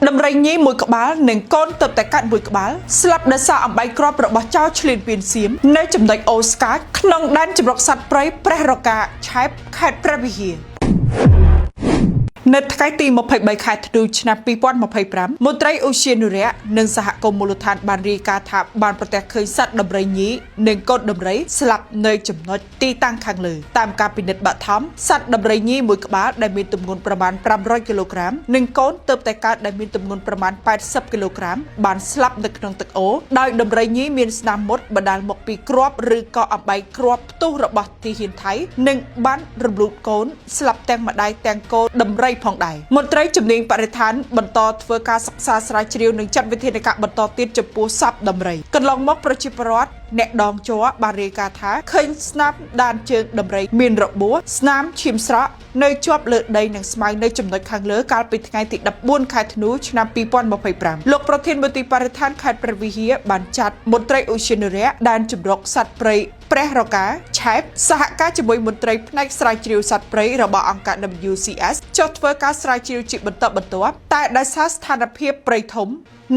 ដំរីញីមួយក្បាលនិងកូនទៅតែកាត់មួយក្បាលស្លាប់ដោយសារអំបែងគ្រាប់របស់ចោរឈ្លានពានសៀមនៅចំណុចអូស្កាចក្នុងដែនជម្រកសត្វព្រៃព្រះរកាឆែបខេត្តព្រះវិហារ។ នៅថ្ងៃទី23ខែធ្នូឆ្នាំ2025មន្ត្រីឧទ្យានុរក្សនិងសហគមន៍មូលដ្ឋានបានរាយការណ៍ថាបានប្រទះឃើញសត្វដំរីញីនិងកូនដំរីស្លាប់នៅចំណុចទីតាំងខាងលើតាមការពិនិត្យបឋមសត្វដំរីញីមួយក្បាលដែលមានទម្ងន់ប្រមាណ500គីឡូក្រាមនិងកូនទើបតែកើតដែលមានទម្ងន់ប្រមាណ80គីឡូក្រាមបានស្លាប់នៅក្នុងទឹកអូរដោយដំរីញីមានស្នាមមុតបណ្ដាលមកពីគ្រាប់ឬក៏អំបែងគ្រាប់ផ្ទុះរបស់ទាហានថៃនិងបានរំលូតកូនស្លាប់ទាំងម្ដាយទាំងកូនដំរីផងដែរមន្ត្រីជំនាញបរិស្ថានបន្តធ្វើការសិក្សាស្រាវជ្រាវនិងចាត់វិធានការបន្តទៀតចំពោះសពដំរីកន្លងមកប្រជាពលរដ្ឋអ្នកដងជ័របានរាយការណ៍ថាឃើញស្នាមដានជើងដំរីមានរបួសស្នាមឈាមស្រក់នៅជាប់លើដីនិងស្មៅនៅចំណុចខាងលើកាលពីថ្ងៃទី14ខែធ្នូឆ្នាំ2025លោកប្រធានមន្ទីរបរិស្ថានខេត្តព្រះវិហារបានចាត់មន្ត្រីឧទ្យានុរក្សដែនជម្រកសត្វព្រៃព្រះរកាឆែបសហការជាមួយមន្ត្រីផ្នែកស្រាវជ្រាវសត្វព្រៃរបស់អង្គការ WCS ចុះធ្វើការស្រាវជ្រាវជាបន្តបន្ទាប់តែដោយសារស្ថានភាពព្រៃធំ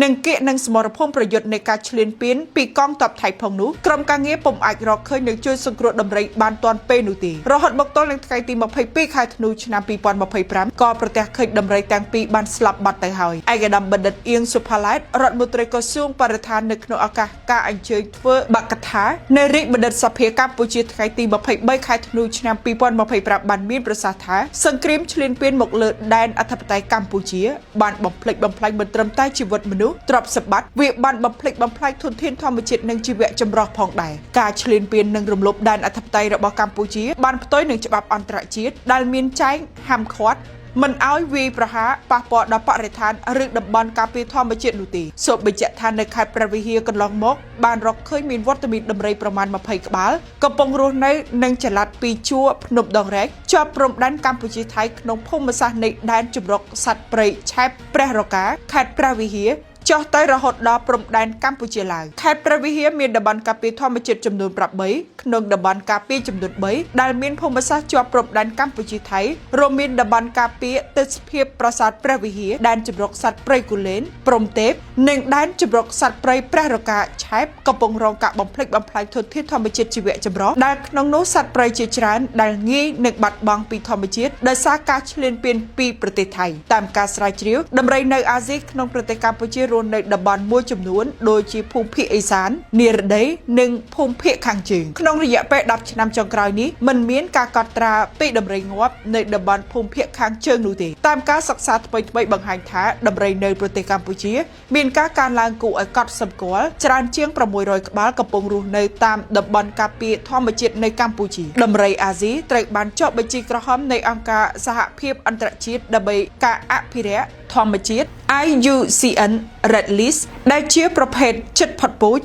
និងគៀកនឹងសមរភូមិប្រយុទ្ធនៃការឈ្លានពានពីកងទ័ពថៃផងនោះក្រុមការងារពុំអាចរកឃើញនិងជួយសង្គ្រោះដំរីបានទាន់ពេលនោះទេរហូតមកទល់នឹងថ្ងៃទី22ខែធ្នូឆ្នាំ2025ក៏ប្រទះឃើញដំរីទាំងពីរបានស្លាប់បាត់ទៅហើយឯកឧត្តមបណ្ឌិតអៀងសុផាឡែតរដ្ឋមន្ត្រីក្រសួងបរិស្ថាននៅក្នុងឱកាសការអញ្ជើញធ្វើបកថានៅរាជបណ្ឌិតសភាកម្ពុជាថ្ងៃទី23ខែធ្នូឆ្នាំ2025បានមានប្រសាសន៍ថាសង្គ្រាមឈ្លានពានមកលើដែនអធិបតេយ្យកម្ពុជាបានបំផ្លិចបំផ្លាញមិនត្រឹមតែជីវិតមនុស្សទ្រព្យសម្បត្តិវាបានបំផ្លិចបំផ្លាញធនធានធម្មជាតិនិងជីវៈចម្រុះផងដែរការឈ្លានពាននិងរំលោភដែនអធិបតេយ្យរបស់កម្ពុជាបានផ្ទុយនឹងច្បាប់អន្តរជាតិដែលមានចែងហាមឃាត់មិនឲ្យវាយប្រហារប៉ះពាល់ដល់បរិស្ថានឬតំបន់ការពារធម្មជាតិនោះទេសូមបញ្ជាក់ថានៅខេត្តព្រះវិហារកន្លងមកបានរកឃើញមានវត្តមានដំរីប្រមាណ20ក្បាលកំពុងរស់នៅនិងចល័តពីជួរភ្នំដងរែកជាប់ព្រំដែនកម្ពុជាថៃក្នុងភូមិសាស្ត្រនៃដែនជម្រកសត្វព្រៃឆែបព្រះរកាខេត្តព្រះវិហារចុះទៅរហូតដល់ព្រំដែនកម្ពុជាឡាវខេត្តព្រះវិហារមានតំបន់ការពារធម្មជាតិចំនួន8ក្នុងតំបន់ការពារចំនួន3ដែលមានភូមិសាស្ត្រជាប់ព្រំដែនកម្ពុជាថៃរួមមានតំបន់ការពារទេសភាពប្រាសាទព្រះវិហារដែនជម្រកសត្វព្រៃគូលែនព្រំទេពនិងដែនជម្រកសត្វព្រៃព្រះរកាឆែបកំពុងរងការបំផ្លិចបំផ្លាញធនធានធម្មជាតិជីវៈចម្រុះដែលក្នុងនោះសត្វព្រៃជាច្រើនដែលងាយនឹងបាត់បង់ពីធម្មជាតិដោយសារការឈ្លានពានពីប្រទេសថៃតាមការស្រាវជ្រាវដំរីនៅអាស៊ីក្នុងប្រទេសកម្ពុជារស់នៅតំបន់មួយចំនួនដូចជាភូមិភាគឦសាននិរដីនិងភូមិភាគខាងជើងក្នុងរយៈពេល10ឆ្នាំចុងក្រោយនេះមិនមានការកត់ត្រាពីដំរីងាប់នៅតំបន់ភូមិភាគខាងជើងនោះទេតាមការសិក្សាថ្មីៗបង្ហាញថាដំរីនៅប្រទេសកម្ពុជាមានការកើនឡើងគួរឲ្យកត់សម្គាល់ច្រើនជាង600ក្បាលកំពុងរស់នៅតាមតំបន់ការពារធម្មជាតិនៅកម្ពុជាដំរីអាស៊ីត្រូវបានចុះបញ្ជីក្រហមនៃអង្គការសហភាពអន្តរជាតិដើម្បីការអភិរក្សធម្មជាតិ IUCN Red List ដែលជាប្រភេទជិតផុតពូជ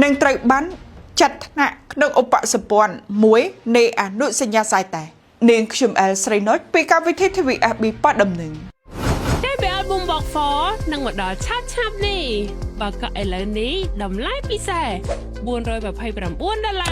និងត្រូវបានចាត់ថ្នាក់ក្នុងឧបសម្ព័ន្ធមួយនៃអនុសញ្ញាសាយតែនាងខ្ញុំអែលស្រីនុចពីកម្មវិធី TV FB ប៉ដំណឹង JBL Boombox 4នឹងមកដល់ឆាប់ឆាប់នេះបើកក់ឥឡូវនេះតម្លៃពិសេស429ដុល្លារ។